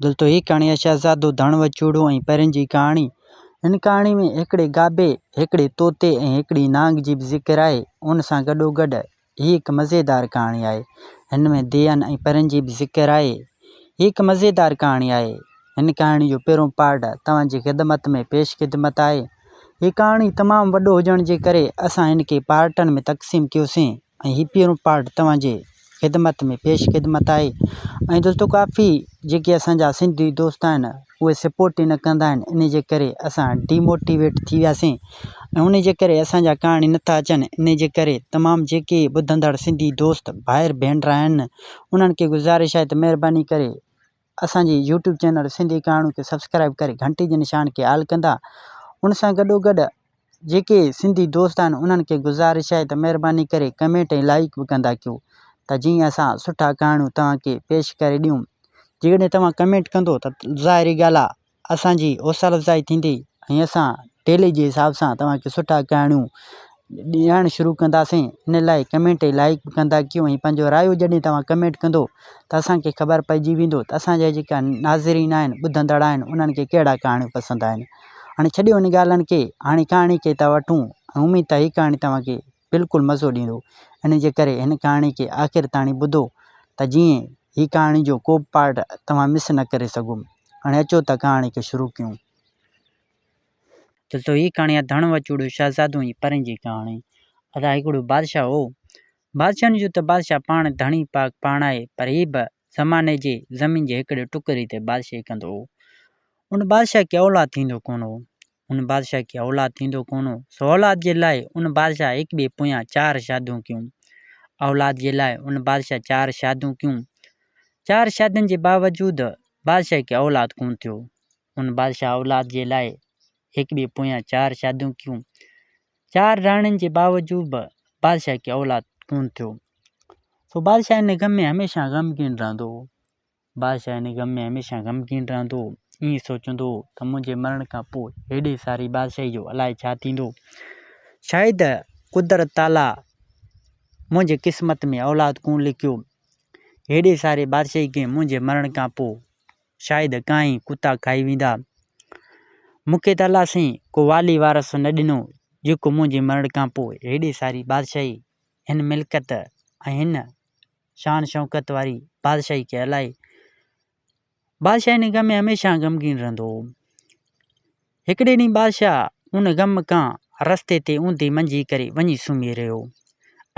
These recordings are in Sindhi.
دوستو هي ڪهاڻي آهي شهزادو ڌڻ وچوڙو ۽ پرين جي ڪهاڻي. هن ڪهاڻي ۾ هڪڙي گابي، هڪڙي طوطي ۽ هڪڙي نانگ جي به ذڪر آهي. ان سان گڏوگڏ هي هڪ مزيدار ڪهاڻي آهي. هن ۾ ديهن ۽ پرين جي به ذڪر آهي. هي هڪ مزيدار ڪهاڻي آهي. هن ڪهاڻي جو پهريون پارٽ توهان جي خدمت ۾ پيش خدمت آهي. هي ڪهاڻي تمام وڏو هجڻ جي ڪري اسان هن کي پارٽن ۾ تقسيم ڪيوسين. ۽ هي پهريون پارٽ توهان جي خدمت ۾ پيش خدمت آهي ۽ دوستو ڪافي جيڪي اسان جا سنڌي دوست آهن اهي سپورٽ ئي نه ڪندا آهن ان جي ڪري اسان ڊي موٽيويٽ ٿي وياسين ۽ ان جي ڪري اسان جا ڪهاڻي نٿا اچن ان جي ڪري تمام جيڪي ٻڌندڙ سنڌي دوست ڀائر ڀينر آهن انهن کي گذارش آهي ته مهرباني ڪري اسان جي يوٽيوب چينل سنڌي ڪهاڻيون کي سبسڪرائب ڪري گهنٽي جي نشان کي آل ڪندا ان سان گڏو گڏ جيڪي سنڌي دوست آهن انهن کي گذارش آهي ته مهرباني ڪري ڪمينٽ ۽ لائيڪ به ڪندا ڪيو ته جيئن اسان سٺا ڪهاڻيون توهان کي پيش ڪري ڏيون جيڪڏهن توهان ڪمينٽ ڪندو ته ظاهري ڳالهه آهي اسان جي حوصله افزائي ٿيندي ۽ اسان ڊيلي جي حساب سان توهان کي سٺا ڪهاڻيون ڏيڻ شروع ڪنداسين ان لاء ڪمينٽ ۽ لائيڪ به ڪندا ڪيو ۽ پنهنجو رايو جڏهن توهان ڪمينٽ ڪندو ته اسان کي خبر پئجي ويندو ته اسان جا جيڪا ناظرين آهن ٻڌندڙ آهن انهن کي ڪهڙا ڪهاڻيون پسند آهن هاڻي ڇڏيو ان ڳالهن کي، هاڻي ڪهاڻي کي ٿا وٺون ۽ اميد ته هي ڪهاڻي توهان کي بلڪل مزو ڏيندو. ان جي ڪري هن ڪهاڻي کي آخر تاڻي ٻڌو ته جيئن هي ڪهاڻي جو ڪو به پارٽ توهان مس نه ڪري سگهو. هاڻي اچو ته ڪهاڻي کي شروع ڪيون. دوستو هي ڪهاڻي آهي ڌڻ وچوڙيو شهزادو ۽ پرين جي ڪهاڻي. ادا هڪڙو بادشاهه هو. بادشاهن جو ته بادشاهه پاڻ ڌڻي پاڪ پاڻ آهي پر هي به زماني جي زمين جي هڪڙي ٽڪري تي بادشاهي ڪندو هو. ان بادشاهه کي اولاد ٿيندو ڪونه هو. ان بادشاهه کي اولاد ٿيندو ڪونه هو. سو اولاد جي لاء ان بادشاهه هڪ ٻئي پويان چار شاديون ڪيون. اولاد جي لاء ان بادشاهه چار شاديون ڪيون. چار شادين جي باوجود بادشاهه کي اولاد ڪونه ٿيو. ان بادشاهه اولاد جي لاء هڪ ٻئي پويان چار شاديون ڪيون. چار راڻين جي باوجود به بادشاهه کي اولاد ڪونه ٿيو. سو بادشاهه ان غم ۾ هميشه غمگين رهندو هو. بادشاهه ان غم ۾ هميشه غمگين رهندو هو. ائين سوچيندو هو ته منهنجي مرڻ کان پوء هيڏي ساري بادشاهي جو الائي ڇا ٿيندو. شايد قدرت تعاليٰ منهنجي قسمت ۾ اولاد ڪونه لکيو. هيڏي ساري بادشاهي کي منهنجي مرڻ کان پوء شايد ڪانء ڪتا کائي ويندا. مون کي ته الله سائين ڪو والي وارث نه ڏنو جيڪو منهنجي مرڻ کان پوء هيڏي ساري بادشاهي، هن ملڪيت ۽ هن شان شوڪت واري بادشاهي کي هلائي. بادشاهه ان غم ۾ هميشه غمگين رهندو هو. هڪڙي ڏينهن بادشاهه ان غم کان رستي تي اونڌي منجهي ڪري وڃي سمهي رهيو.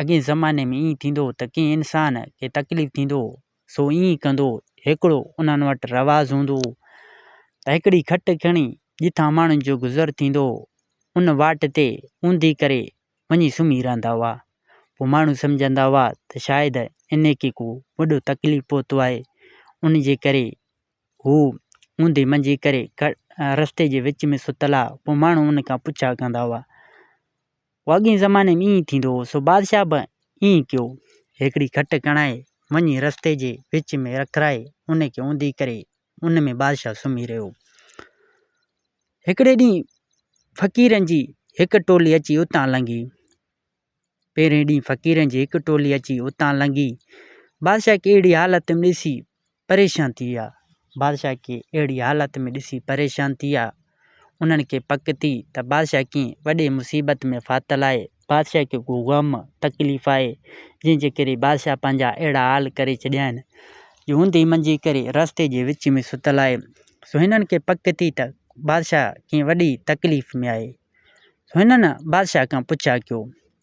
اڳئين زماني ۾ ائين ٿيندو هو ته ڪنهن انسان کي تڪليف ٿيندو هو سو ائين ڪندو هو. هڪڙو انهن وٽ رواج هوندو هو ته هڪڙي کٽ کڻي جتان ماڻهن جو گذر ٿيندو هو ان واٽ تي اونڌي ڪري وڃي سمهي رهندا هئا. پوء ماڻهو سمجهندا هئا ته شايد انهي کي ڪو وڏو تڪليف پهتو آهي، ان جي ڪري هو اونڌي منجهي ڪري رستي جي وچ ۾ ستل آ. پوء ماڻهو ان کان پڇا ڪندا هئا. پوء اڳئين زماني ۾ ائين ٿيندو هو، سو بادشاهه به ائين ڪيو. هڪڙي کٽ کڻائي وڃي رستي جي وچ ۾ رکرائي ان کي اونڌي ڪري ان ۾ بادشاهه سمهي رهيو. هڪڙي ڏينهن فقيرن جي هڪ ٽولي اچي اتان لنگهي. پهرين ڏينهن فقيرن جي هڪ ٽولي اچي اتان لنگهي. بادشاهه کي اهڙي حالت ۾ ڏسي پريشان ٿي ويا. بادشاهه کي اهڙي حالت ۾ ڏسي پريشان ٿي ويا. انهن کي پڪ ٿي ته بادشاهه ڪنهن وڏي مصيبت ۾ ڦاٿل آهي. بادشاهه کي ڪو غم، تڪليف آهي، جنهن جي ڪري بادشاهه پنهنجا اهڙا حال ڪري ڇڏيا آهن، جو اونڌي منجهي ڪري رستي جي وچ ۾ ستل آهي. سو هنن کي پڪ ٿي ته بادشاهه ڪنهن وڏي تڪليف ۾ آهي. سو هنن بادشاهه کان پڇا ڪيو.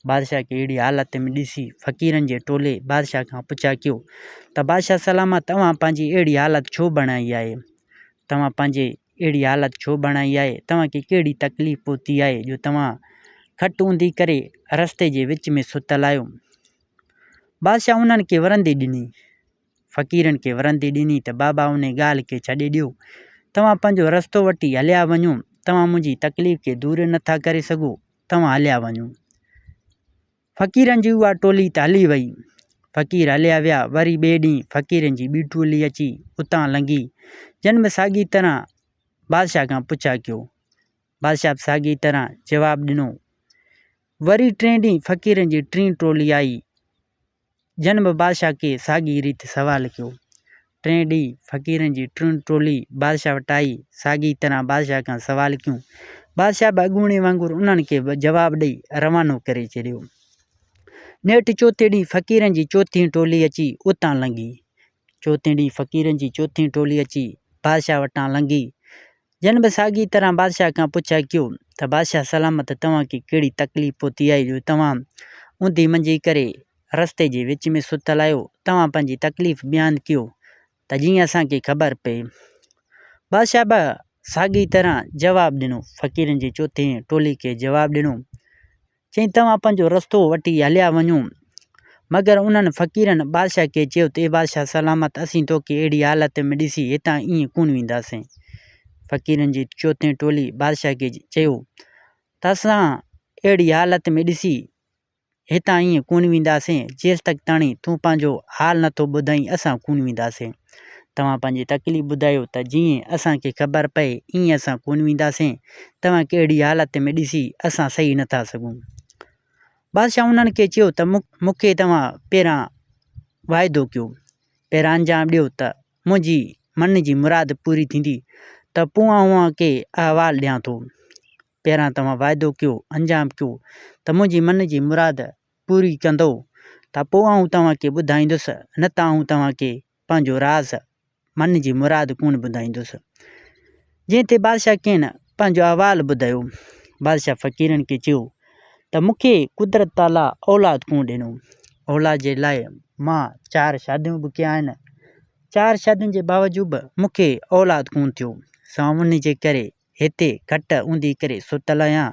بادشاهه کي اهڙي حالت ۾ ڏسي فقيرن جي ٽولي بادشاهه کان پڇا ڪيو ته بادشاهه سلامت توهان پنهنجي اهڙي حالت ڇو بڻائي آهي؟ توهان پنهنجي اهڙي حالت ڇو بڻائي آهي؟ توهان کي ڪهڙي تڪليف پهتي آهي جو توهان کٽ اونڌي ڪري رستي جي وچ ۾ ستل آهيو؟ بادشاهه انهن کي ورندي ڏني. فقيرن کي ورندي ڏني ته بابا انهي ڳالهه کي ڇڏي ڏيو. توهان پنهنجو رستو وٺي هليا وڃو. توهان منهنجي تڪليف کي دور نٿا ڪري سگهو. توهان هليا وڃو. فقيرن جي اها ٽولي ته هلي وئي. فقير هليا ويا. وري ٻئي ڏينهن فقيرن جي ٻي ٽولي اچي اتان لنگهي. جن به ساڳي طرح بادشاهه کان پڇا ڪيو. بادشاهه به ساڳي طرح جواب ڏنو. وري ٽئين ڏينهن فقيرن جي ٽين ٽولي آئي. جن به بادشاهه کي ساڳي ريت سوال ڪيو. ٽئين ڏينهن فقيرن جي ٽين ٽولي بادشاهه وٽ آئي. ساڳي طرح بادشاهه کان سوال ڪيون. بادشاهه به اڳوڻي وانگر انهن کي جواب ڏئي روانو ڪري ڇڏيو. نيٺ چوٿين ڏينهن فقيرن جي چوٿين ٽولي اچي اتان لنگهي. چوٿين ڏينهن فقيرن جي چوٿين ٽولي اچي بادشاهه وٽان لنگهي. جن به ساڳي طرح بادشاهه کان پڇا ڪيو ته بادشاهه سلامت توهان کي ڪهڙي تڪليف پهتي آهي جو توهان اونڌي منجي ڪري رستي جي وچ ۾ ستل آهيو، توهان پنهنجي تڪليف بيان ڪيو ته جيئن اسان کي خبر پئي. بادشاهه به ساڳي طرح جواب ڏنو. فقيرن جي چوٿين ٽولي کي جواب ڏنو. چيائين توهان پنهنجو رستو وٺي هليا وڃو. مگر انهن فقيرن بادشاهه کي چيو ته اي بادشاهه سلامت اسين توکي اهڙي حالت ۾ ڏسي هتان ائين ڪونه وينداسين. فقيرن جي چوٿين ٽولي بادشاهه کي چيو ته اسان اهڙي حالت ۾ ڏسي هتان ائين ڪونه وينداسين، جيستڪ تاڻي تون پنهنجو حال نٿو ٻڌائين اسان ڪونه وينداسين. توهان پنهنجي تڪليف ٻڌايو ته جيئن اسان کي خبر پئي، ائين اسان ڪونه وينداسين، توهان کي اهڙي حالت ۾ ڏسي اسان سهي نٿا سگهون. بادشاهه انهن کي چيو ته مون کي توهان پهريان واعدو ڪيو، پهريان انجام ڏيو ته منهنجي من جي مراد پوري ٿيندي ته پوء آئون اوهان کي احوال ڏيان ٿو. پهريان توهان واعدو ڪيو، انجام ڪيو ته منهنجي من جي مراد پوري ڪندؤ ته پوء آئون توهان کي ٻڌائيندس، نه ته آئون توهان کي پنهنجو راز، من جي مراد ڪونه ٻڌائيندس. جنهن تي بادشاهه کين پنهنجو احوال ٻڌايو. بادشاهه فقيرن کي چيو ته مون کي قدرت تعاليٰ اولاد ڪونه ڏنو. اولاد جي لاء مان چار شاديون به ڪيا آهن. چار شادين جي باوجود به مون کي اولاد ڪونه ٿيو. سو آئون ان جي ڪري هتي کٽ اونڌي ڪري ستل آهيان.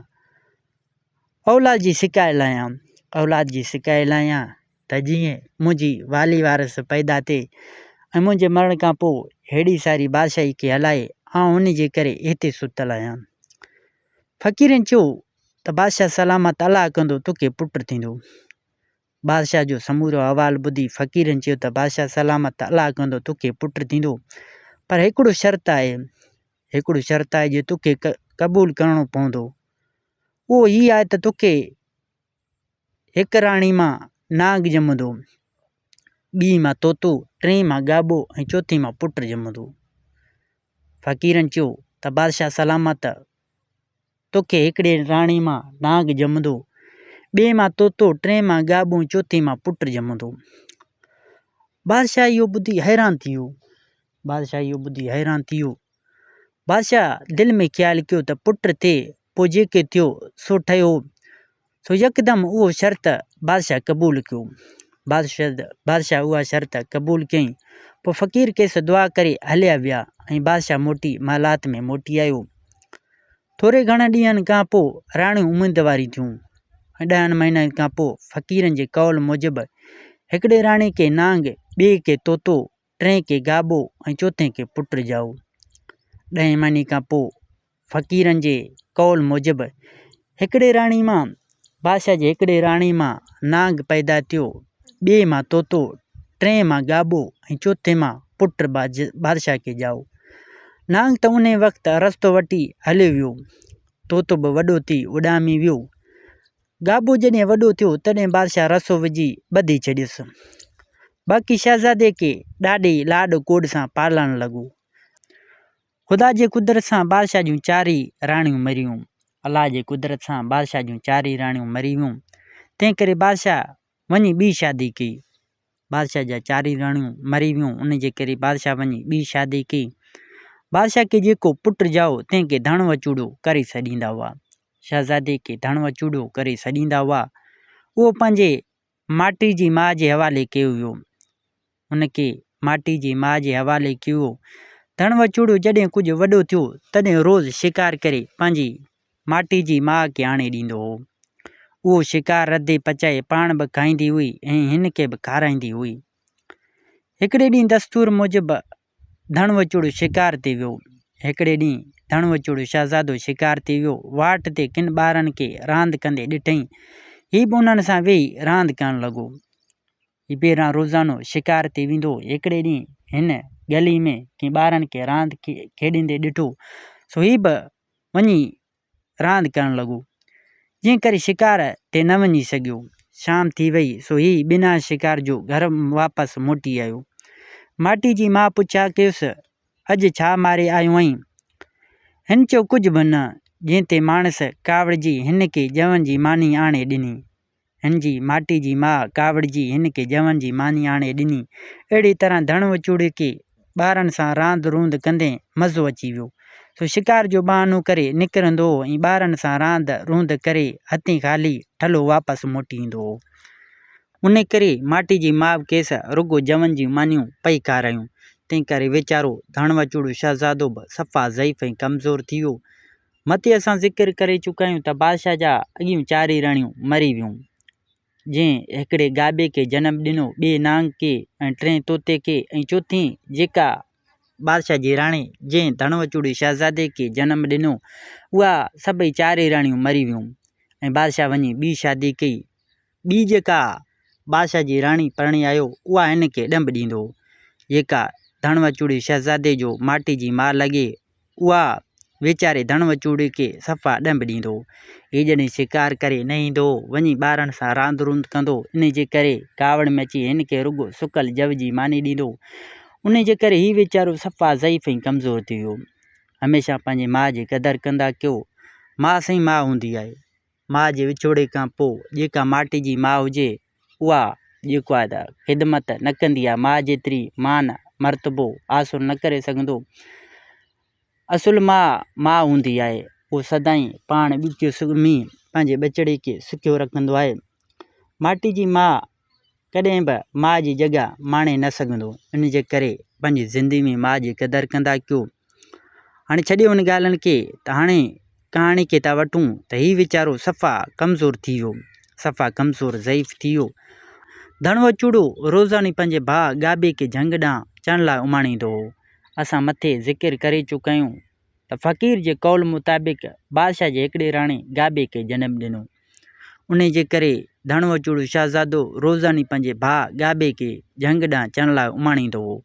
اولاد جي سڪايل آهيان. اولاد جي سڪايل آهيان ته جيئن منهنجي والي وارث پيدا ٿئي ۽ منهنجي مرڻ کان پوء هيڏي ساري بادشاهي کي هلائي. آئون ان جي ڪري هتي ستل آهيان. فقيرن چيو ته بادشاهه سلامت الله ڪندو توکي پٽ ٿيندو. بادشاهه جو سمورو احوال ٻڌي فقيرن چيو ته بادشاهه سلامت الله ڪندو توکي پٽ ٿيندو پر هڪڙو شرط آهي هڪڙو شرط آهي جو توکي قبول ڪرڻو پوندو اهو هي آهي ته توکي هڪ راڻي مان نانگ ڄمندو ٻي مان طوطو ٽئين مان گابو ۽ چوٿين مان پٽ ڄمندو فقيرن چيو ته بادشاهه سلامت توکي هڪڙي راڻي مان نانگ ڄمندو، ٻئي مان طوطو، ٽئين مان گابو ۽ چوٿين مان پٽ ڄمندو. بادشاهه اهو ٻڌي حيران ٿي ويو. بادشاهه اهو ٻڌي حيران ٿي ويو. بادشاهه دل ۾ خيال ڪيو ته پٽ ٿئي پوء جيڪي ٿيو سو ٺهيو. سو يڪدم اهو شرط بادشاهه قبول ڪيو. بادشاهه اها شرط قبول ڪيائين. پوء فقير کيس دعا ڪري هليا ويا ۽ بادشاهه موٽي محلات ۾ موٽي آيو. ٿوري گهڻن ڏينهن کان پوء راڻيون اميدواري ٿيون ۽ ڏهن مهينن کان پوء فقيرن جي قول موجب هڪڙي راڻي کي نانگ، ٻئي کي طوطو، ٽئين کي گابو ۽ چوٿين کي پٽ ڄائو. ڏهين مهيني کان پوء فقيرن جي قول موجب هڪڙي راڻي مان بادشاهه جي هڪڙي راڻي مان نانگ پيدا ٿيو، ٻئي مان طوطو، ٽئين مان گابو ۽ چوٿين مان پٽ بادشاهه کي ڄائو. نانگ ته انهي وقت رستو وٺي هليو ويو. طوطو به وڏو ٿي اڏامي ويو. گابو جڏهن وڏو ٿيو تڏهن بادشاهه رسو وجهي ٻڌي ڇڏيس. باقي شهزادي کي ڏاڍي لاڏ ڪوڏ سان پالڻ لڳو. خدا جي قدرت سان بادشاهه جون چار ئي راڻيون مري ويون. الله جي قدرت سان بادشاهه جون چار ئي راڻيون مري ويون. تنهن ڪري بادشاهه وڃي ٻي شادي ڪئي. بادشاهه جا چار ئي راڻيون مري ويون، ان جي ڪري بادشاهه وڃي ٻي شادي ڪئي. بادشاهه کي جيڪو پٽ ڄائو، تنهن کي ڌڻ وچوڙو ڪري سڏيندا هئا. شهزادي کي ڌڻ وچوڙو ڪري سڏيندا هئا. اهو پنهنجي ماٽي جي ماء جي حوالي ڪيو ويو. هن کي ماٽي جي ماء جي حوالي ڪيو ويو. ڌڻ وچوڙو جڏهن ڪجهه وڏو ٿيو، تڏهن روز شڪار ڪري پنهنجي ماٽي جي ماء کي آڻي ڏيندو هو. اهو شڪار رڌي پچائي پاڻ به کائيندي هئي ۽ هن کي به کارائيندي هئي. هڪڙي ڏينهن دستور موجب ڌڻ وچوڙو شڪار تي ويو. هڪڙي ڏينهن ڌڻ وچوڙو شهزادو شڪار تي ويو. واٽ تي ڪن ٻارن کي راند ڪندي ڏٺائين. هي به انهن سان ويهي راند ڪرڻ لڳو. هي پهريان روزانو شڪار تي ويندو هو. هڪڙي ڏينهن هن ڳلي ۾ ڪن ٻارن کي راند کيڏيندي ڏٺو، سو هي به وڃي راند ڪرڻ لڳو. جنهن ڪري شڪار تي نه وڃي سگهيو. شام ٿي وئي، سو هي بنا شڪار جو گهر واپس موٽي آيو. ماٽي جي ماء پڇا ڪيس، اڄ ڇا ماري آيو آهين؟ هن چيو، ڪجهه به نه. جنهن تي ماڻس ڪاوڙجي هن کي ڄون جي ماني آڻي ڏني. هن جي ماٽي جي ماء ڪاوڙجي هن کي ڄون جي ماني آڻي ڏني. اهڙي طرح ڌڻ وچوڙي کي ٻارن سان راند روند ڪندي مزو اچي ويو. سو شڪار جو بهانو ڪري نڪرندو هو ۽ ٻارن سان راند روند ڪري هٿين خالي ٺلهو واپس موٽي ايندو هو. ان ڪري ماٽي جي ماء به کيس رڳو جون جون مانيون پئي کارايون. تنهن ڪري ويچارو ڌڻ وچوڙو شهزادو به صفا ضعيف ۽ ڪمزور ٿي ويو. مٿي اسان ذڪر ڪري چڪا آهيون ته بادشاهه جا اڳيون چار ئي راڻيون مري ويون. جنهن هڪڙي گابي کي جنم ڏنو، ٻئي نانگ کي ۽ ٽئين طوطي کي ۽ چوٿين جيڪا بادشاهه جي راڻي جنهن ڌڻ وچوڙي شهزادي کي جنم ڏنو، اها سڀئي چار ئي راڻيون مري ويون ۽ بادشاهه وڃي ٻي شادي ڪئي. ٻي جيڪا بادشاهه جي راڻي پرڻي آيو، اها هن کي ڏنڀ ڏيندو هو. جيڪا ڌڻ وچوڙي شهزادي جو ماٽي جي ماء لڳي، اها ويچاري ڌڻ وچوڙي کي صفا ڏنڀ ڏيندو هو. هي جڏهن شڪار ڪري نه ايندو هو، وڃي ٻارن سان راند روند ڪندو هو. انهي جي ڪري ڪاوڙ ۾ اچي هن کي رڳو سڪل جو جي ماني ڏيندو هو. انهي جي ڪري هي ويچارو صفا ضعيف ۽ ڪمزور ٿي ويو. هميشه پنهنجي ماء جي قدر ڪندا ڪيو. ماء سائين ماء هوندي آهي. ماء جي وڇوڙي کان پوء جيڪا ماٽي جي ماء هجي اها جيڪو آهي ته خدمت نه ڪندي آهي ماء جيتري مان مرتبو حاصل نه ڪري سگهندو اصل ماء ماء هوندي آهي اهو سدائين پاڻ ٻڪيو سمهي پنهنجي ٻچڙي کي سکيو رکندو آهي ماٽي جي ماء ڪڏهن به ماء جي جڳهه ماڻي نه سگهندو ان جي ڪري پنهنجي زندگي ۾ ماء جي قدر ڪندا ڪيو هاڻي ڇڏيو ان ڳالهين کي ته هاڻي ڪهاڻي کي ٿا وٺون ته هي ويچارو صفا ڪمزور ٿي ويو صفا ڪمزور ضعيف ٿي ويو ڌڻو چوڙو روزاني پنهنجي ڀاء گابي کي جهنگ ڏانهن چڻ لاء اماڻيندو هو اسان مٿي ذڪر ڪري چڪا آهيون ته فقير جي قول مطابق بادشاهه جي هڪڙي راڻي گابي کي جنم ڏنو انهيء جي ڪري ڌڻوچوڙو شهزادو روزاني پنهنجي ڀاء گابي کي جهنگ ڏانهن چڻ لاء اماڻيندو هو.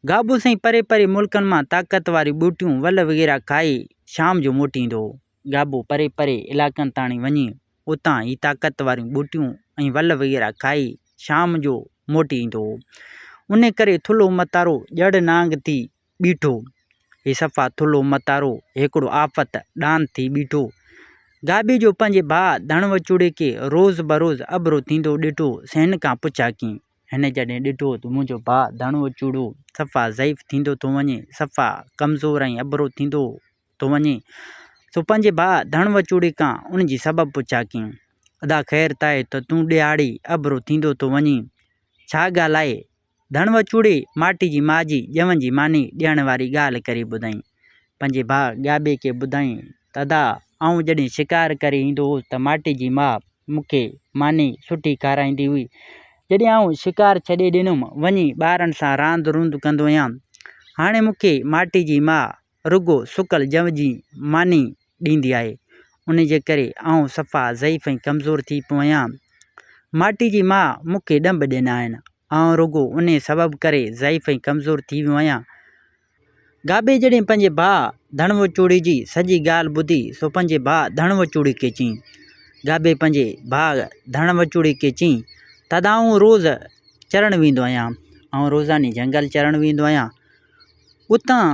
گابو سائين پري پري ملڪن مان طاقت واريون ٻوٽيون، ول وغيره کائي شام جو موٽي ايندو هو. گابو پري پري علائقن تاڻي وڃي اتان هي طاقت واريون ٻوٽيون ۽ ول وغيره کائي شام جو موٽي ايندو هو. انهيء ڪري ٿلهو متارو ڄڙ نانگ ٿي ٻيٺو. هي صفا ٿلهو متارو هيڪڙو آفت ڏاند ٿي ٻيٺو. گابي جو پنهنجي ڀاء ڌڻ وچوڙي کي روز بروز اڀرو ٿيندو ڏٺو سي هن کان پڇا ڪيائين. هن جڏهن ڏٺو ته منهنجو ڀاء ڌڻ وچوڙو صفا ضعيف ٿيندو ٿو وڃي، صفا ڪمزور ۽ اڀرو ٿيندو ٿو وڃي، سو پنهنجي ڀاء ڌڻ وچوڙي کان ان جي سبب پڇا ڪيائين. ادا خير ته آهي ته تون ڏهاڙي اڀرو ٿيندو ٿو وڃين، ڇا ڳالهه آهي؟ ڌڻ وچوڙي ماٽي جي ماء جي ڄون جي ماني ڏيڻ واري ڳالهه ڪري ٻڌائين. پنهنجي ڀاء گابي کي ٻڌائين ته ادا آئون جڏهن شڪار ڪري ايندو هوس ته ماٽي جي ماء مون کي ماني سٺي کارائيندي هئي. جڏهن آئون شڪار ڇڏي ڏنم وڃي ٻارن سان راند روند ڪندو آهيان. هاڻي مون کي ماٽي جي ماء رڳو سڪل جون جي ماني ڏيندي آهي. ان جي ڪري آئون صفا ضعيف ۽ ڪمزور ٿي پيو آهيان. ماٽي جي ماء مون کي ڏنڀ ڏنا آهن. آئون رڳو انهيء سبب ڪري ضعيف ۽ ڪمزور ٿي ويو آهيان. گابي جڏهن پنهنجي ڀاء ڌڻوچوڙي جي سڄي ڳالهه ٻڌي سو پنهنجي ڀاء ڌڻوچوڙي کي چيائين. گابي پنهنجي ڀاء ڌڻوچوڙي کي چيائين ته ادا آئون روز چرڻ ويندو آهيان. آئون روزاني جهنگل چرڻ ويندو آهيان. اتان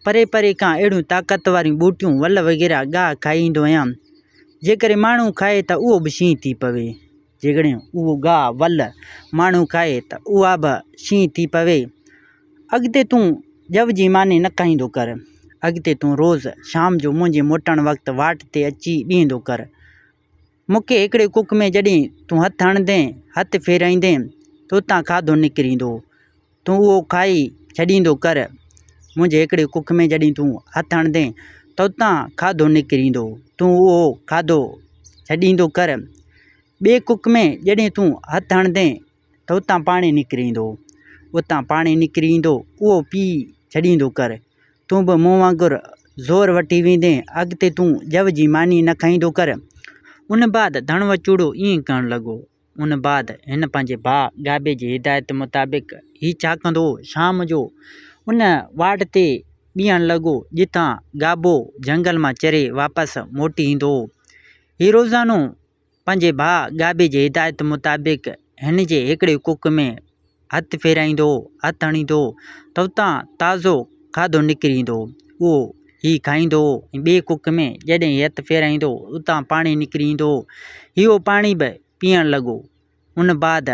پري پري کان اهڙيون طاقت واريون ٻوٽيون، ول وغيره گاهه کائي ايندو آهيان. جيڪڏهن ماڻهو کائي ته اهو به شينهن ٿي پوي. جيڪڏهن اهو گاهه، ول، ماڻهو کائي ته اها به شينهن ٿي پوي. اڳتي تون ڄو جي ماني نه کائيندو ڪر. اڳتي تون روز شام جو منهنجي موٽڻ وقت واٽ تي اچي بيهندو ڪر. مون کي هڪڙي ڪک ۾ جڏهن تون هٿ هڻندين، هٿ ڦيرائيندين ته اتان کاڌو نڪري ايندو. تون اهو کائي ڇڏيندو ڪر. منهنجي هڪڙي ڪک ۾ جڏهن تون هٿ هڻندين ته اتان کاڌو نڪري ايندو. تون اهو کاڌو ڇڏيندو ڪر. ٻئي ڪک ۾ جڏهن تون هٿ هڻندين ته اتان پاڻي نڪري ايندو. اتان پاڻي نڪري ايندو، اهو پي ڇڏيندو ڪر. تون به مون وانگر زور وٺي ويندين، اڳتي تون ڄو جي ماني نه کائيندو ڪر. ان بعد ڌڻ وچوڙو ائين ڪرڻ لڳو. ان بعد هن پنهنجي ڀاء گابي جي هدايت مطابق هي ڇا ڪندو هو، شام جو ان واٽ تي بيهڻ لڳو، جتان گابو جهنگل مان چري واپس موٽي ايندو هو. هي روزانو پنهنجي ڀاء گابي جي هدايت مطابق هن جي هڪڙي ڪک ۾ هٿ ڦيرائيندو هو، هٿ هڻيندو هو ته اتان تازو کاڌو نڪري ايندو هو. اهو هي کائيندو هو ۽ ٻئي ڪک ۾ جڏهن هي هٿ ڦيرائيندو هو، اتان پاڻي نڪري ايندو هو. هي اهو پاڻي به پيئڻ لڳو. ان بعد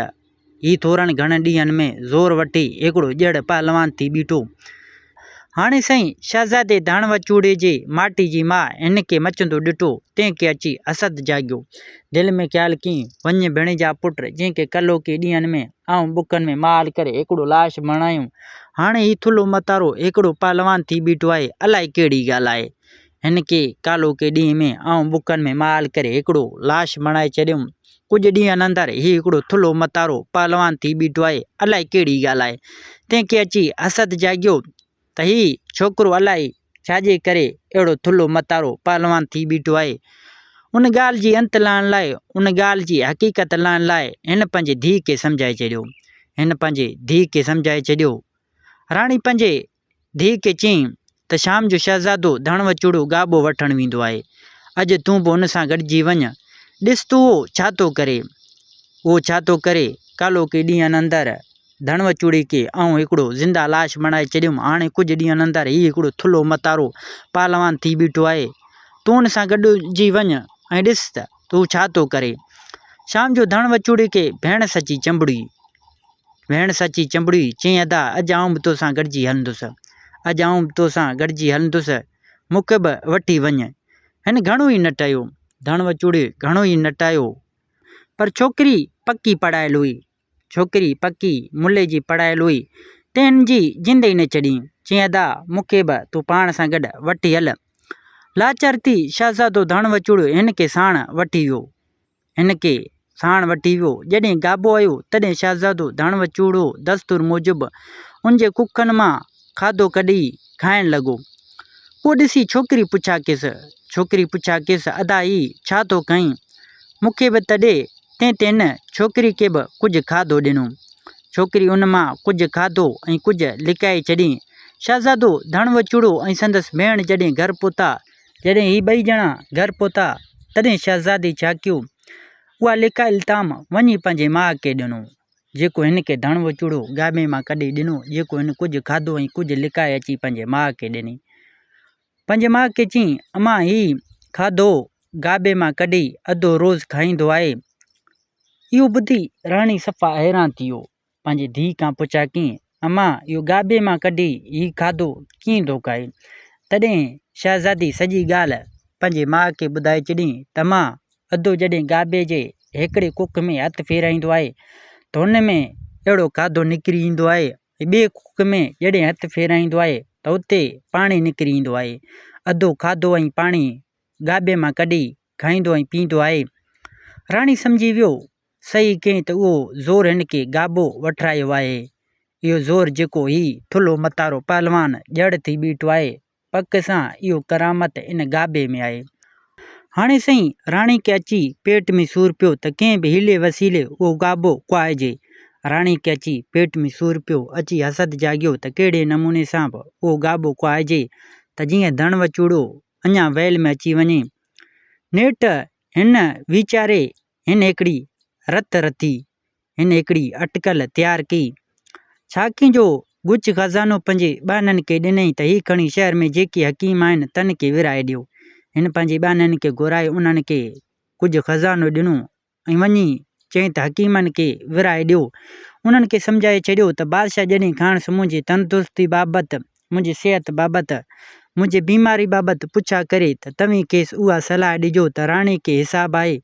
هي ٿورن گهڻن ڏينهن ۾ زور وٺي هڪڙو ڄڙ پهلوان ٿي بيٺو. هاڻي سائين شهزادي ڌڻ وچوڙي جي ماٽي جي ماء هن کي مچندو ڏٺو، تنهن کي اچي حسد جاڳيو. دل ۾ خيال ڪيائين، وڃ ڀيڻيجا پٽ، جنهن کي ڪلهوڪي ڏينهن ۾ آئون بکن ۾ مال ڪري هڪڙو لاش بڻايم، هاڻي هي ٿلهو متارو هڪڙو پهلوان ٿي بيٺو آهي، الائي ڪهڙي ڳالهه آهي. هن کي ڪالهوڪي ڏينهن ۾ آئون بکن ۾ مال ڪري هڪڙو لاش بڻائي ڇڏيم، ڪجهه ڏينهن اندر هي هڪڙو ٿلهو متارو پهلوان ٿي بيٺو آهي، الائي ڪهڙي ڳالهه آهي. تنهن کي اچي حسد جاڳيو ته هي ڇوڪرو الائي ڇاجي ڪري اهڙو ٿلهو متارو پهلوان ٿي بيٺو آهي. ان ڳالهه جي انت لهڻ لاء، ان ڳالهه جي حقيقت لهڻ لاء هن پنهنجي ڌيء کي سمجهائي ڇڏيو. هن پنهنجي ڌيء کي سمجهائي ڇڏيو. راڻي پنهنجي ڌيء کي چيائين ته شام جو شهزادو ڌڻ وچوڙو گابو وٺڻ ويندو آهي. اڄ تون به ان سان گڏجي وڃ. ڏس ته اهو ڇا ٿو ڪري. اهو ڇا ٿو ڪري. ڪالهوڪي ڏينهن اندر ڌڻ وچوڙي کي آئون هڪڙو زنده لاش بڻائي ڇڏيم. هاڻي ڪجهه ڏينهن اندر هي هڪڙو ٿلهو متارو پهلوان ٿي بيٺو آهي. تون ان سان گڏجي وڃ ۽ ڏس ته هو ڇا ٿو ڪري. شام جو ڌڻ وچوڙي کي ڀيڻس اچي چنبڙي. ڀيڻس اچي چنبڙي، چيائين ادا اڄ آئون به توسان گڏجي هلندس. اڄ آئون به توسان گڏجي هلندس، مون کي به وٺي وڃ. هن گهڻو ئي نٽايو. ڌڻ وچوڙي گهڻو ئي نٽايو. پر ڇوڪري پڪي پڙهايل هئي. ڇوڪري پڪي ملي جي پڙهايل هئي، تنهن هن جي جند ئي نه ڇڏي. چيائين ادا مون کي به تون پاڻ سان گڏ وٺي هل. لاچار ٿي شهزادو ڌڻ وچوڙي هن کي ساڻ وٺي ويو. هن کي ساڻ وٺي ويو. جڏهن گابو آيو، تڏهن شهزادو ڌڻ وچوڙو دستور موجب ان جي ڪکن مان کاڌو ڪڍي کائڻ لڳو. اهو ڏسي ڇوڪري پڇا ڪيس. ڇوڪري پڇا ڪيس، ادا هي ڇا ٿو کائين؟ مون کي به ته ڏي. تنهن تي هن ڇوڪري کي به ڪجهه کاڌو ڏنو. ڇوڪري ان مان ڪجهه کاڌو ۽ ڪجهه لڪائي ڇڏيائين. شهزادو ڌڻ وچوڙو ۽ سندس ڀيڻ جڏهن گهر پهتا، جڏهن هي ٻئي ڄڻا گهر پهتا، تڏهن شهزادي ڇاڪيو اها لڪايل طعام وڃي پنهنجي ماء کي ڏنو، جيڪو هن کي ڌڻ وچوڙو گابي مان ڪڍي ڏنو، جيڪو هن ڪجهه کاڌو ۽ ڪجهه لڪائي اچي پنهنجي ماء کي ڏني. پنهنجي ماء کي چيائين، امان هي کاڌو گابي مان ڪڍي اڌو روز کائيندو آهي. اهو ٻڌي راڻي صفا حيران ٿي ويو. پنهنجي ڌيء کان پڇا ڪيائين، امان اهو گابي مان ڪڍي هي کاڌو ڪيئن ٿو کائي؟ تڏهن شهزادي سڄي ڳالهه پنهنجي ماء کي ٻڌائي ڇڏيائين ته امان ادو جڏهن گابي جي هڪڙي ڪک ۾ هٿ ڦيرائيندو آهي ته ان ۾ اهڙو کاڌو نڪري ايندو آهي ۽ ٻئي ڪک ۾ جڏهن هٿ ڦيرائيندو آهي ته اتي پاڻي نڪري ايندو آهي. ادو کاڌو ۽ پاڻي گابي مان ڪڍي کائيندو ۽ پيئندو آهي. راڻي سمجهي ويو صحيح ڪيائين ته اهو زور هن کي گابو وٺرايو آهي. اهو زور جيڪو هي ٿلهو متارو پهلوان ڄڙ ٿي بيٺو آهي، پڪ سان اهو ڪرامت ان گابي ۾ آهي. هاڻي سائين راڻي کي اچي پيٽ ۾ سور پيو ته ڪنهن به حيلي وسيلي اهو گابو ڪهائجي. راڻي کي اچي پيٽ ۾ سور پيو، اچي حسد جاڳيو ته ڪهڙي نموني سان به اهو گابو ڪهائجي ته جيئن ڌڻ وچوڙو اڃا ويل ۾ اچي وڃي. نيٺ هن ويچاري هن هڪڙي رٿ رٿي. هن هڪڙي اٽڪل تيار ڪئي. ڇاڪين جو ڳجهه خزانو پنهنجي ٻانهن کي ڏنائين ته هي کڻي شهر ۾ جيڪي حڪيم آهن تن کي ورهائي ڏيو. هن پنهنجي ٻانهن کي گهرائي انهن کي ڪجهه خزانو ڏنو ۽ وڃي چيائين ته حڪيمن کي ورهائي ڏيو. انهن کي سمجهائي ڇڏيو ته بادشاهه جڏهن کانئس منهنجي تندرستي بابت منهنجي صحت بابت، منهنجي بيماري بابت پڇا ڪري ته توهين کيس اها صلاح ڏجو ته راڻي کي حساب آهي،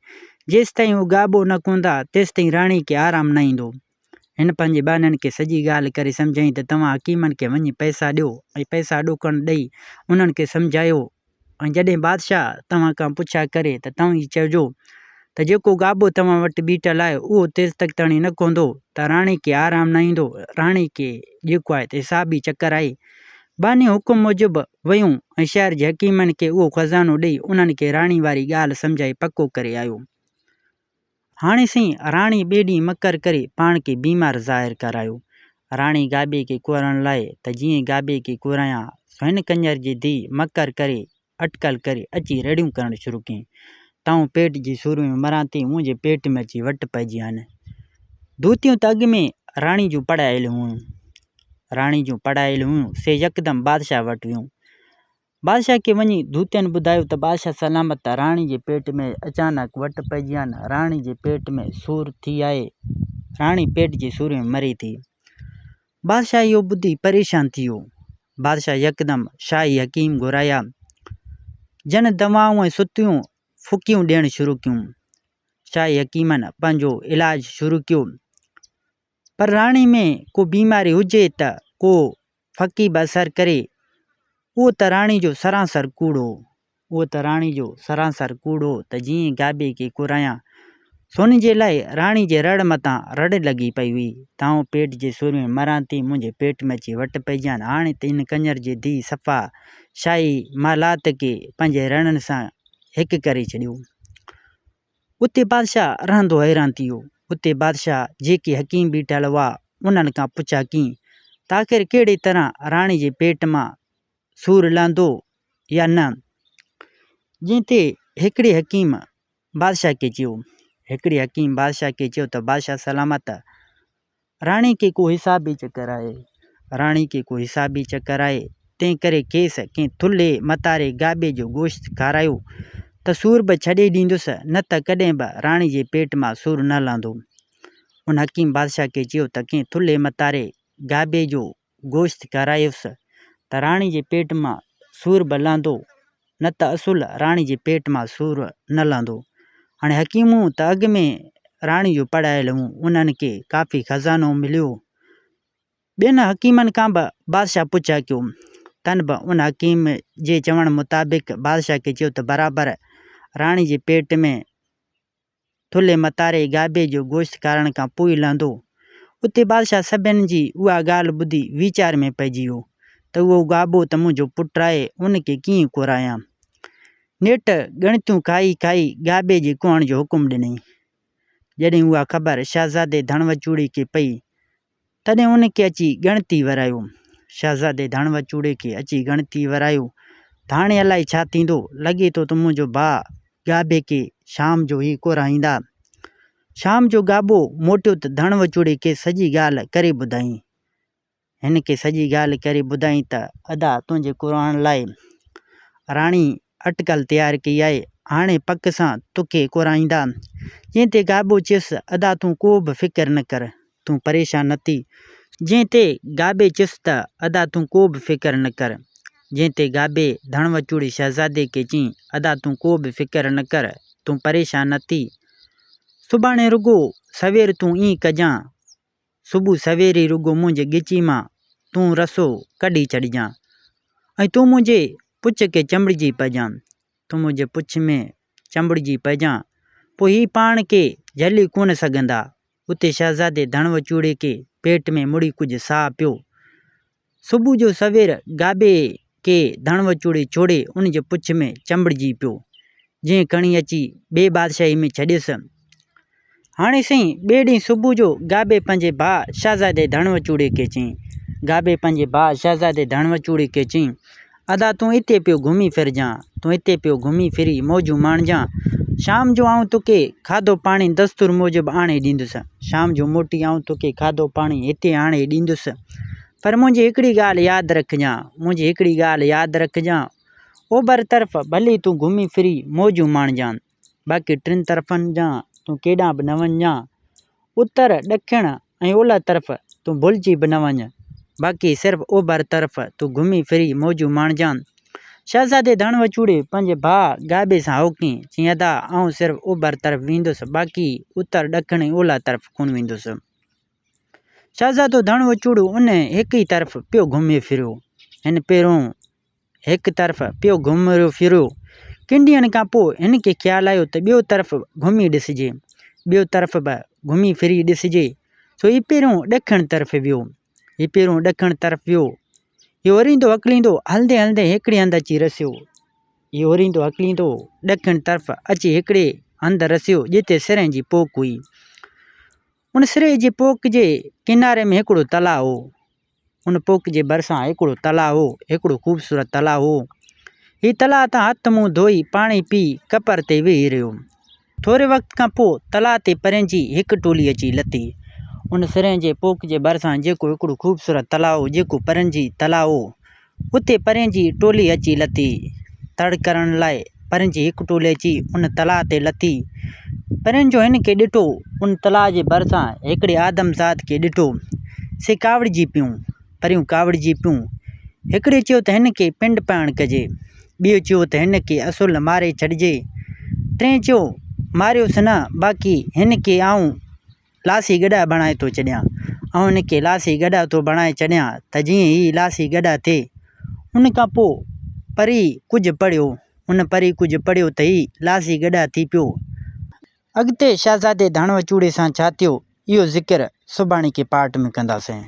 جيستائين هو گابو نه ڪوندا، تيستائين راڻي کي آرام نه ايندو. هن پنهنجي ٻانهن کي سڄي ڳالهه ڪري سمجهائين ته توهان حڪيمن کي وڃي پئسا ڏيو ۽ پئسا ڏوڪڙ ڏئي انهن کي سمجهايو ۽ جڏهن بادشاهه توهان کان پڇا ڪري ته توهين چئجو ته جيڪو گابو توهان وٽ بيٺل آهي اهو تيستڪ تڻي نه ڪوندو ته راڻي کي آرام نه ايندو. راڻي کي جيڪو آهي ته حسابي چڪر آهي. ٻانهي حڪم موجب ويون ۽ شهر جي حڪيمن کي اهو خزانو ڏئي انهن کي راڻي واري ڳالهه سمجهائي پڪو ڪري آيو. هاڻي سائين راڻي ٻئي ڏينهن مڪر ڪري پاڻ کي بيمار ظاهر ڪرايو. راڻي گابي کي ڪوهرڻ لاء ته جيئن گابي کي ڪوهرايان سو هن ڪڃر جي ڌيء مڪر ڪري اٽڪل ڪري اچي رڙيون ڪرڻ شروع ڪيائين ته آئون پيٽ جي سور ۾ مران ٿي منهنجي پيٽ ۾ اچي وٽ پئجي آهن. ڌوتيون ته اڳ ۾ راڻي جون پڙهايل هيون. راڻي جون پڙهايل هيون، سي يڪدم بادشاهه وٽ ويون. بادشاهه کي وڃي ڌوتين ٻڌايو ته بادشاهه سلامت راڻي جي پيٽ ۾ اچانڪ وٽ پئجي آن، راڻي جي پيٽ ۾ سور ٿي آهي، راڻي پيٽ جي سور ۾ مري ٿي. بادشاهه اهو ٻڌي پريشان ٿي ويو. بادشاهه يڪدم شاهي حڪيم گهرايا، جن دوائون ۽ ستيون ڦڪيون ڏيڻ شروع ڪيون. شاهي حڪيمن پنهنجو علاج شروع ڪيو، پر راڻي ۾ ڪو بيماري هجي ته ڪو ڦڪي به اثر ڪري، اهو ته راڻي جو سراسر ڪوڙ هو. اهو ته راڻي جو سراسر ڪوڙ هو ته جيئن گابي کي ڪورايان. سون جي لاء راڻي جي رڙ متان رڙ لڳي پئي هئي ته آئون پيٽ جي سور ۾ مران ٿي، منهنجي پيٽ ۾ اچي وٽ پئجان. هاڻي ته ان ڪڃر جي ڌيء صفا شاهي محلات کي پنهنجي رڙن سان هڪ ڪري ڇڏيو. اتي بادشاهه رهندو حيران ٿي ويو. اتي بادشاهه جيڪي حڪيم بيٺل هئا، انهن کان پڇا ڪيائين ته آخر ڪهڙي طرح راڻي جي پيٽ مان سور لهندو يا نه؟ جنهن تي هڪڙي حڪيم بادشاهه کي چيو. هڪڙي حڪيم بادشاهه کي چيو ته بادشاهه سلامت! راڻي کي ڪو حسابي چڪر آهي. راڻي کي ڪو حسابي چڪر آهي، تنهن ڪري کيس ڪنهن ٿلهي متاري گابي جو گوشت کارايو ته سور به ڇڏي ڏيندس، نه ته ڪڏهن به راڻي جي پيٽ مان سور نه لهندو. ان حڪيم بادشاهه کي چيو ته ڪنهن ٿلهي متاري گابي جو گوشت کارايوس ته راڻي جي پيٽ مان سور به لهندو، نه ته اصل راڻي جي پيٽ مان سور نه لهندو. هاڻي حڪيمون ته اڳ ۾ راڻي جو پڙهايل هيون، انهن کي ڪافي خزانو مليو. ٻين حڪيمن کان به بادشاهه پڇا ڪيو، تن به ان حڪيم جي چوڻ مطابق بادشاهه کي چيو ته برابر راڻي جي پيٽ ۾ ٿلهي متاري گابي جو گوشت کارڻ کان پوء لهندو. اتي بادشاهه سڀن جي اها ڳالهه ٻڌي ويچار ۾ پئجي ويو ته اهو گابو ته منهنجو پٽ آهي، ان کي ڪيئن ڪورايان. نيٺ ڳڻتيون کائي کائي گابي جي ڪهڻ جو حڪم ڏنائين. جڏهن اها خبر شهزادي ڌڻوچوڙي کي پئي تڏهن ان کي اچي ڳڻتي ورايو. شهزادي ڌڻ وچوڙي کي اچي ڳڻتي ورايو ته هاڻي الائي ڇا ٿيندو، لڳي ٿو ته منهنجو ڀاء گابي کي شام جو هي ڪورائيندا. شام جو گابو موٽيو ته ڌڻ وچوڙي کي سڄي ڳالهه ڪري ٻڌائين. هن کي سڄي ڳالهه ڪري ٻڌائين ته ادا تنهنجي ڪورائڻ لاء راڻي اٽڪل تيار ڪئي آهي، هاڻي پڪ سان توکي ڪورائيندا. جنهن تي گابو چيس، ادا تون ڪو به فڪر نه ڪر، تون پريشان نه ٿي. جنهن تي گابي چيس ته ادا تون ڪو به فڪر نه ڪر. جنهن تي گابي ڌڻ وچوڙي شهزادي کي چيائين، ادا تون ڪو به فڪر نه ڪر، تون پريشان نه ٿي. سڀاڻي رڳو سوير تون ائين ڪجان، صبح سوير ئي رڳو منهنجي ڳچي مان تون رسو ڪڍي ڇڏجان ۽ تون منهنجي پڇ کي چنبڙجي پئجان، تون منهنجي پڇ ۾ چنبڙجي پئجان، پوء هي پاڻ کي جهلي ڪونه سگهندا. اتي شهزادي ڌڻ وچوڙي کي پيٽ ۾ مڙئي ڪجهه ساهه پيو. صبح جو سوير گابي کي ڌڻ وچوڙي ڇوڙي ان جي پڇ ۾ چنبڙجي پيو، جنهن کڻي اچي ٻي بادشاهي ۾ ڇڏيس. هاڻي سائين ٻئي ڏينهن صبح جو گابي پنهنجي ڀاء شهزادي ڌڻ وچوڙي کي چيائين. گابي پنهنجي ڀاء شهزادي ڌڻ وچوڙي کي چيائين، ادا تون اتي پيو گهمي ڦرجان، تون اتي پيو گهمي ڦري موجون ماڻجان، شام جو آئون توکي کاڌو پاڻي دستور موجب آڻي ڏيندس، شام جو موٽي آئون توکي کاڌو پاڻي هتي آڻي ڏيندس، پر منهنجي هڪڙي ڳالهه ياد رکجان، منهنجي هڪڙي ڳالهه ياد رکجان، اوڀر طرف ڀلي تون گهمي ڦري موجون ماڻجان، باقي ٽن طرفن جا تون ڪيڏانهن به نه وڃجان، اتر، ڏکڻ ۽ اولهه طرف تون ڀلجي به نه وڃ، باقي صرف اوڀر طرف تون گهمي ڦري موجون ماڻجان. شهزادي ڌڻ وچوڙي پنهنجي ڀاء گابي سان هائو ڪئي، چيائين ادا آئون صرف اوڀر طرف ويندس، باقي اتر، ڏکڻ ۽ اولهه طرف ڪونه ويندس. شهزادو ڌڻ وچوڙو ان هڪ ئي طرف پيو گهمي ڦريو. هن پهريون هڪ طرف پيو گهمريو ڦريو. ڪن ڏينهن کان پوء هن کي خيال آيو ته ٻيو طرف گهمي ڏسجي. ٻيو طرف به گهمي ڦري ڏسجي. سو هي پهريون ڏکڻ طرف ويو. هي پهريون ڏکڻ طرف ويو. هي اوريندو هڪليندو هلندي هلندي هڪڙي هنڌ اچي رسيو. هي اوريندو هڪليندو ڏکڻ طرف اچي هڪڙي هنڌ رسيو جتي سرهن جي پوک هئي. ان سرهي جي پوک جي ڪناري ۾ هڪڙو تلاء هو. ان پوک جي ڀرسان هڪڙو تلاء هو، هڪڙو خوبصورت تلاء هو. هي تلاء تان هٿ منهن ڌوئي پاڻي پي ڪپر تي ويهي رهيو. ٿوري وقت کان پوء تلاء تي پرين جي هڪ ٽولي اچي لٿي. ان سرهين جي پوک جي ڀرسان جيڪو هڪڙو خوبصورت تلاء هو، جيڪو پرين جي تلاء هو، اتي پرين جي ٽولي اچي لٿي. تڙ ڪرڻ لاء پرين جي هڪ ٽولي اچي ان تلاء تي لٿي. پرين جو هن کي ڏٺو، ان تلاء جي ڀرسان هڪڙي آدم ذات کي ڏٺو، سي ڪاوڙجي پيون. پريون ڪاوڙجي پيون. هڪڙي چيو ته هن کي پنڊ پهڻ ڪجي. ٻيو چيو ته هن کي اصل ماري ڇڏجي. ٽئين چيو ماريوس نه باقي هن کي آئون لاسي گڏهه بڻائي ٿو ڇڏيان. آئون هن کي لاسي گڏهه ٿو بڻائي ڇڏيان ته جيئن هي لاسي گڏهه ٿئي. ان کان پوء پري ڪجهه پڙهيو. ان پري ڪجهه پڙهيو ته هي لاسي گڏهه ٿي پيو. اڳتي شهزادي ڌڻ وچوڙي سان ڇا ٿيو، اهو ذڪر سڀاڻي ڪي پارٽ ۾ ڪنداسين.